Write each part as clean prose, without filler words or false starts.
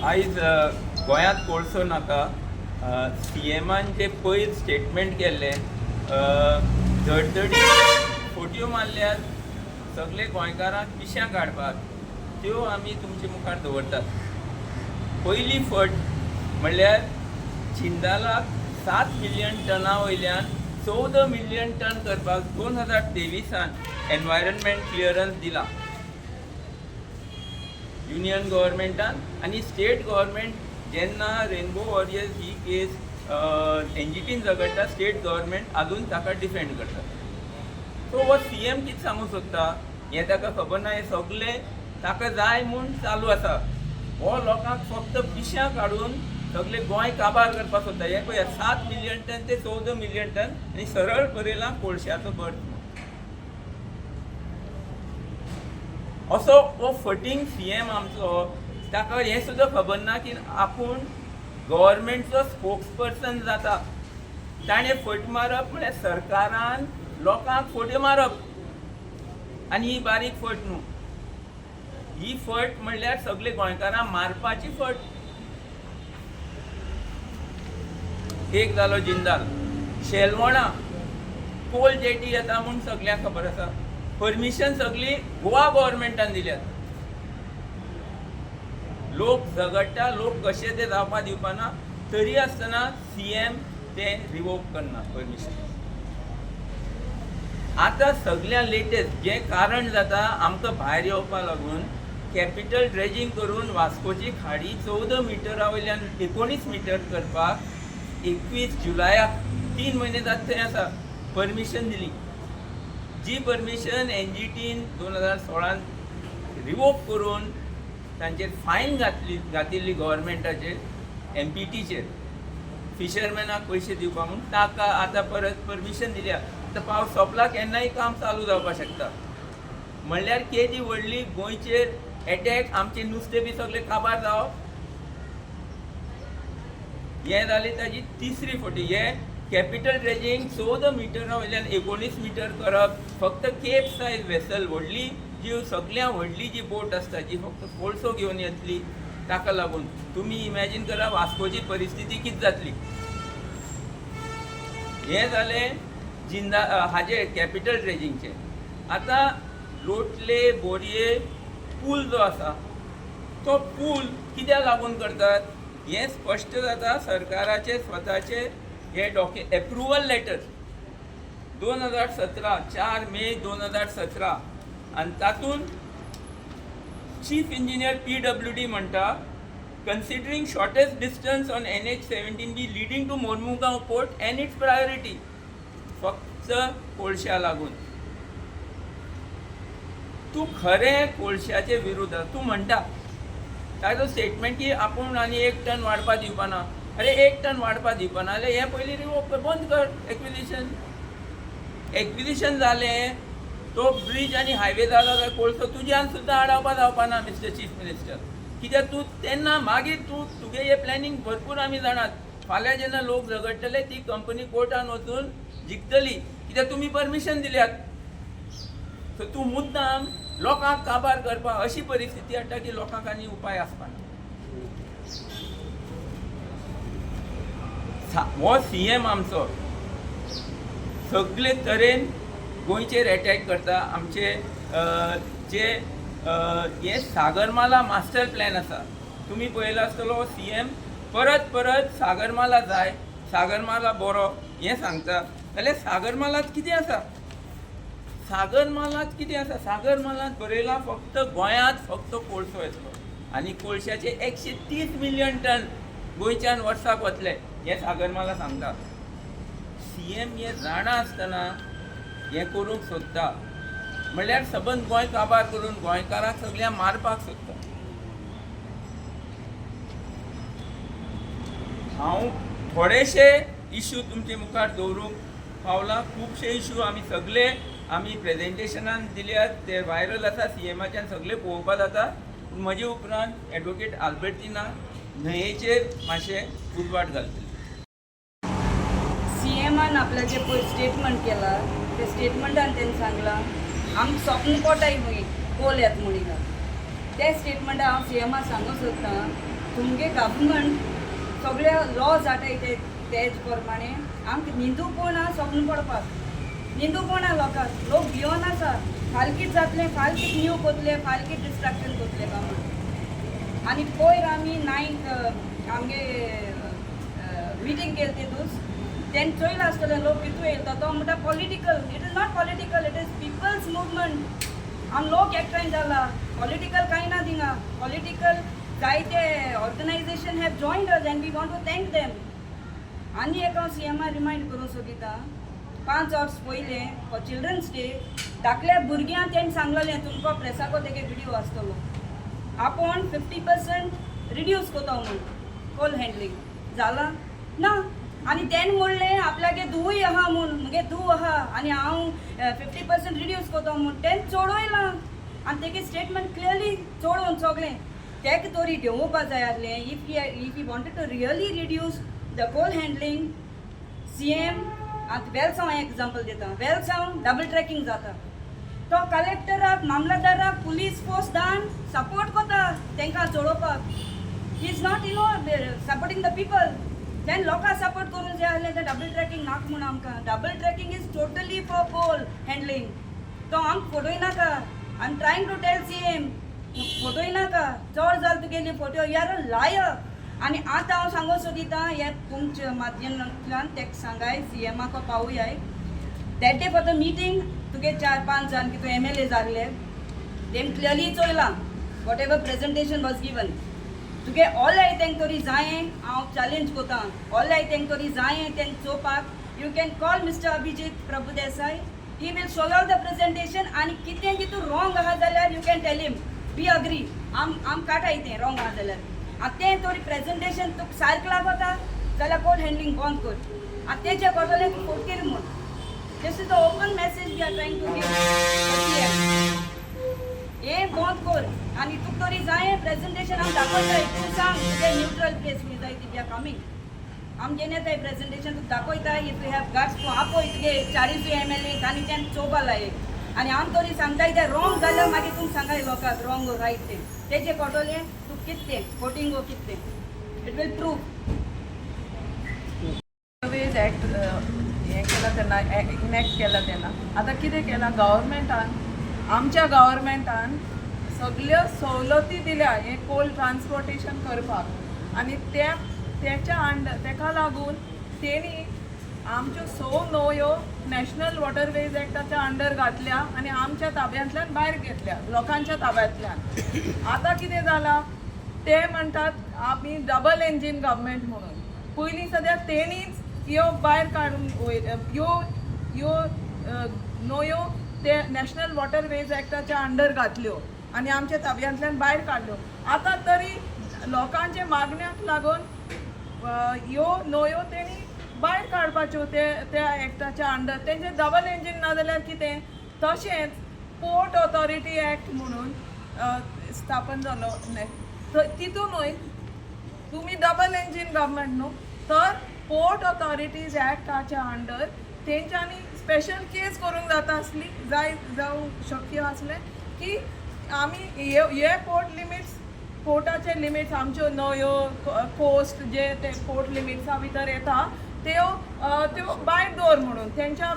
आयज गोंयांत कोळसो नाका. सीएमान जे पयर स्टेटमेंट केल्लें, धडधडी फोटयो मारल्यात सगळे गोंयकारांक पिश्यां काडपाक, त्यो आमी तुमचे मुखार दवरतात. पयली फट म्हणल्यार जिंदालाक 7 मिलियन टना वयल्यान 14 मिलियन टन करपाक 2023 एनवायरमेंट क्लियरन्स दिला युनियन गव्हर्मेंटान. आनी स्टेट गव्हर्मेंट जेन्ना रेनबो वॉरियर्स ही केस एनजीटीन झगडटा, स्टेट गव्हर्मेंट अजून ताका डिफेंड करता. सो हो सीएम कितें सांगूंक सोदता हें ताका खबर ना. हें सगळें ताका जाय म्हूण चालू आसा. हो लोकांक फक्त पिश्यां काडून सगळे गोंय काबार करपाक सोदता. हें पळया, 7 मिलियन टन ते 14 मिलियन टन आनी सरळ बरयलां कोळशाचो बर्थ. असो हो फटींग सीएम आमचो, ताका हें सुद्दां खबर ना की आपूण गव्हर्मेंटचो स्पोक्स पर्सन जाता. ताणें फट मारप म्हळ्यार सरकारान लोकांक फट्यो मारप. आनी ही बारीक फट न्हू, ही फट म्हणल्यार सगळे गोंयकारांक मारपाची फट. एक जालो जिंदाल. शेलवणा कोल जेटी येता म्हूण सगळ्यांक खबर आसा. परमिशन सगळी गोवा गव्हर्मेंटान दिल्यात. लोक झगडटा, लोक कशे ते जावपा दिवपाना, तरी आसतना सीएम ते रिवोक करना परमिशन. आतां सगळ्या लेटेस्ट जें कारण जाता आमकां भायर येवपा लागून, कॅपिटल ड्रेजींग करून वास्कोची खाडी 14 मिटरा वयल्यान 19 मिटर करपाक 21 जुलयाक 3 म्हयने जाता थंय आसा परमिशन दिली. जी परमिशन एनजीटीन 2016 रिवोक करून तांचेर फायन घातिल्ली गव्हर्मेंटाचेर, एमपीटीचेर, फिशरमॅनाक पयशे दिवपाक म्हूण, ताका आतां परत परमिशन दिल्या. आतां पावस सोंपला, केन्नाय काम चालू जावपाक शकता. म्हणल्यार केदी व्हडली गोंयचेर एटॅक, आमचें नुस्तें बी सगळें काबार जावप. हें जालें ताजी तिसरी फटी. हें कॅपिटल ड्रेजींग 14 मिटरा वयल्यान 19 मिटर करप, फक्त केप सायज वेसल, व्हडली जी सगळ्या व्हडली जी बोट आसता, जी फक्त कोळसो घेवन येतली, ताका लागून तुमी इमॅजीन करा वास्कोची परिस्थिती कितें जातली. हें जालें जिंदा हाजे कॅपिटल ड्रेजींगचें. आतां लोटले बोरये पूल जो आसा तो पूल कित्याक लागून करतात हें स्पश्ट जाता. सरकाराचे स्वताचे हे एप्रुवल लेटर 2017, 4 मे 2017, आनी तातूंत चीफ इंजिनियर पीडब्ल्यूडी म्हणटा, considering shortest distance on NH 17B leading to Mormugao port and its priority. फक्त कोळशा लागून तूं खरें कोळशाचे विरुद्ध तूं म्हणटा. ताजो स्टेटमेंट की आपूण आनी 1 टन वाडपा दिवपाना. अरे, 1 टन वाडपा दिवपाना जाल्यार हें पयलीं रिवोक, बंद कर एक्विजिशन. एक्विजिशन जालें, तो ब्रीज आनी हायवे जाला जाल्यार कोळसो तुज्यान सुद्दां आडावपा जावपाना, मिस्टर चीफ मिनिस्टर. कित्याक तूं तेन्ना मागीर तूं तुगे हे प्लॅनिंग भरपूर आमी जाणात. फाल्यां जेन्ना लोक झगडटले, ती कंपनी कोर्टान वचून जिखतली, कित्याक तुमी परमिशन दिल्यात. सो तूं मुद्दाम लोकांक काबार करपाक अशी परिस्थिती हाडटा की लोकांक आनी उपाय आसपाना. हो सीएम आमचो सगळे तरेन गोंयचेर एटॅक करता. आमचे जे हे सागरमाला मास्टर प्लॅन आसा, तुमी पळयला आसतलो, सीएम परत परत सागरमाला जाय, सागरमाला बरो हें सांगता. जाल्यार सागरमालात कितें आसा? सागरमालात कितें आसा? सागरमालात बरयलां फक्त गोंयांत फक्त कोळसो येतलो आनी कोळशाचे 130 मिलियन टन गोंयच्यान वर्साक वतले, हें सागरमाला सांगता. सीएम हें जाणा आसतना हें करूंक सोदता, म्हणल्यार सबंद गोंय काबार करून गोंयकारांक सगळ्यांक मारपाक सोदता. हांव थोडेशे इशू तुमचे मुखार दवरूंक पावलां. खुबशे इशू आमी सगळे आमी प्रेजेंटेशनान दिल्यात, ते व्हायरल आसा, सीएमाच्यान सगळे पळोवपा जाता. पूण म्हजे उपरांत एडवोकेट आल्बर्टिना न्हंयेचेर मातशें उजवाड घालतली. सीएमान आपल्याचें पयर स्टेटमेंट केलां, ते स्टेटमेंटान तेणें सांगलां आमकां स्वप्न पोटाय खंय कोल येता म्हणिल्लो. ते स्टेटमेंटान हांव सीएमा सांगूंक सोदतां, तुमगे गव्हर्मेंट सगळे लॉज हाडटाय ते तेज प्रमाणे आमकां न्हिदूं पण आहा सपन पडपाक, न्हिदूं पण आहा लोकांक. लोक भियोन आसा, फाल कितें जातलें, फाल कितें न्यू कोतले, फाल कितें डिस्ट्रक्शन कोतले काय म्हूण. आनी पयर आमी नायक आमगे मिटींग केली तितूच तेन्ना चोयलां आसतलें लोक कितू येयलो तो म्हणटा political. It is not political, it is people's movement. आम लोक एकठांय जाला, पॉलिटिकल कांय ना थिंगा. पॉलिटिकल जायते organisation have joined us and we want to thank them. आनी एक हांव सी एमा रिमायंड करूंक सोदिता, 5 वर्स पयलें फॉर चिल्ड्रन्स डे धाकल्या भुरग्यांक तेणें सांगलेलें, तुमकां प्रेसाको तेगे विडियो आसतलो, आपूण 50% रिड्यूस कोता म्हूण कोल हँडलिंग जालां ना. आनी तेणें म्हणलें आपल्यागे धुवूय आहा म्हूण, मुगे धूव आहा आनी हांव 50% रिड्यूस कोता म्हूण, तेणें चडयलां. आनी तेगे स्टेटमेंट क्लियरली चडोवन सगळें तेका तरी देंवोवपा जाय आसलें. If he wanted to really reduce the coal handling, CM, आतां वेलसांव हांव एग्जाम्पल दिता, वेलसांव डबल ट्रॅकिंग जाता, तो कलेक्टराक, मामलादाराक, पुलीस फोर्स दान सपोर्ट कोता तांकां चलोवपाक. He is not supporting the people. तेन्ना लोकांक सपोर्ट करूंक जाय आसलें तें डबल ट्रॅकिंग नाका म्हूण आमकां. Double tracking is totally for coal handling. तो आमकां फटोय नाका. I am trying to tell CM, फटोय नाका, चड जाल तुगेली photo, you are a liar. आनी आतां हांव सांगूंक सोदिता हे तुमच्या माध्यमांतल्यान तेका सांगाय, C एमाक पावयाय. That day for the meeting तुगे चार पांच जाण कितू एमएलए जाल्ले तेम clearly चोयलां whatever presentation was given. तुगे ऑलाय तेंक तरी जायें, हांव चॅलेंज कोता, ऑलाय तेंक तरी जायें तेंक चोवपाक. You can call Mister Abhijit Prabhudesai, he will show all the presentation. आनी कितें कितू रॉंग आहा जाल्यार you can tell him, we agree, आम आम काटाय तें रॉंग आहा जाल्यार. आनी तें तरी प्रेजेंटेशन तुका सारकें लागता जाल्यार कोल हँडलिंग बंद कर. आनी तेजें कोटलें तूं फोटकीर म्हूण. This is the open message we are trying to give. हे बंद कर आनी तुका तरी जाय प्रेजेंटेशन आम दाखयताय, तूं सांग तुगे न्यूट्रल प्लेस खंय जाय ती, we are coming. आम घेवन येताय प्रेजेंटेशन तुका दाखयताय. If you have guts, तूं आपय तुगे चाळीसूय एमएलए आनी तें चोवपा लाय. आनी आम तरी सांगताय तें रॉंग जाल्यार मागीर तुमी सांगाय लोकांक रॉंग रायट तें, तेजें कळटलें तुका कितें तें फोटिंग कितें तें, it will prove. Waterways act हें केला तेन्ना, इनॅक्ट केला तेन्ना, आतां कितें केलां गव्हर्मेंटान, आमच्या गव्हर्मेंटान सगल्यो सवलती दिल्या हें कोल ट्रान्सपोर्टेशन करपाक. आनी त्या तेच्या अंडर तेका लागून तेणी आमच्यो स न्हंयो नॅशनल वॉटरवेज एक्टाच्या अंडर घातल्या आनी आमच्या ताब्यांतल्यान भायर घेतल्या, लोकांच्या ताब्यांतल्यान. आतां कितें जालां, ते म्हणटात आमी डबल इंजीन गव्हर्मेंट म्हणून. पयलीं सद्या तेणीच ह्यो भायर काडून ह्यो ह्यो न्हंयो ते नॅशनल वॉटरवेज एक्टाच्या अंडर घातल्यो आनी आमच्या ताब्यांतल्यान भायर काडल्यो. आतां तरी लोकांच्या मागण्याक लागून ह्यो न्हंयो तेणी भायर काडपाच्यो ते त्या एक्टाच्या अंडर. तेंचे डबल इंजीन ना जाल्यार कितें? तशेंच पोर्ट ऑथॉरिटी एक्ट म्हणून स्थापन जालो, तितूनूय तुमी डबल इंजीन गव्हर्मेंट न्हू, तर पोर्ट ऑथॉरिटीज एक्टाच्या अंडर तेंच्यांनी स्पेशल केस करूंक जाता आसली, जाय जावं शक्य आसलें की आमी हे हे पोर्ट लिमिट्स, पोर्टाचे लिमिट्स, आमच्यो न्हंयो, कोस्ट जे ते पोर्ट लिमिट्सा भितर येता त्यो त्यो भायर दवर म्हणून, तेंच्या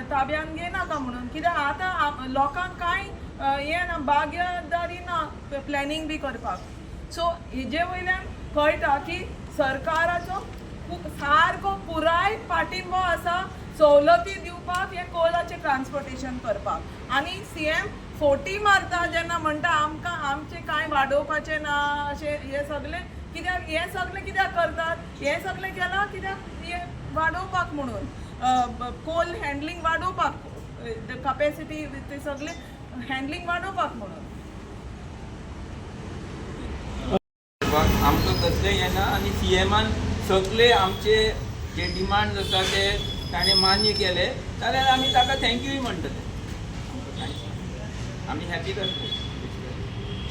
ताब्यान घेयनाका म्हणून. कित्याक आतां लोकांक कांय हें ना, बागेदारी ना प्लॅनिंग बी करपाक. सो हेजे वयल्यान कळटा की सरकाराचो खूब सारको पुराय पाठिंबो आसा सवलती दिवपाक हे कोलाचें ट्रान्सपोर्टेशन करपाक. आनी सीएम फोटी मारता जेन्ना म्हणटा आमकां आमचें कांय वाडोवपाचें ना अशें. हें सगळें कित्याक, हें सगळें कित्याक करतात? हें सगळें केलां कित्याक? हें वाडोवपाक म्हणून, कोल हँडलिंग वाडोवपाक, कपॅसिटी ते सगळें हँडलिंग वाडोवपाक म्हणून. आमकां कसलें येना आनी सीएमान सगळे आमचे जे डिमांड आसा ते ताणें मान्य केले जाल्यार आमी ताका थँक्यूय म्हणटले. आमकां कांयच ना. आमी हॅपी जातले.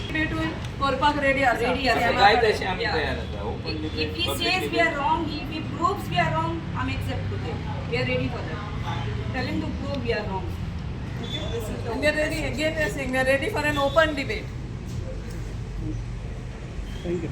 डिबेटूय करपाक रेडी आसा. Ready आसा. जाय तशें आमी तयार आसा open. If he says we are wrong, if he proves we are wrong, I'm accept to it. We are ready for that. Tell him to prove we are wrong. Okay? This is the We are ready, again we are saying, we are ready for an open debate. Thank you.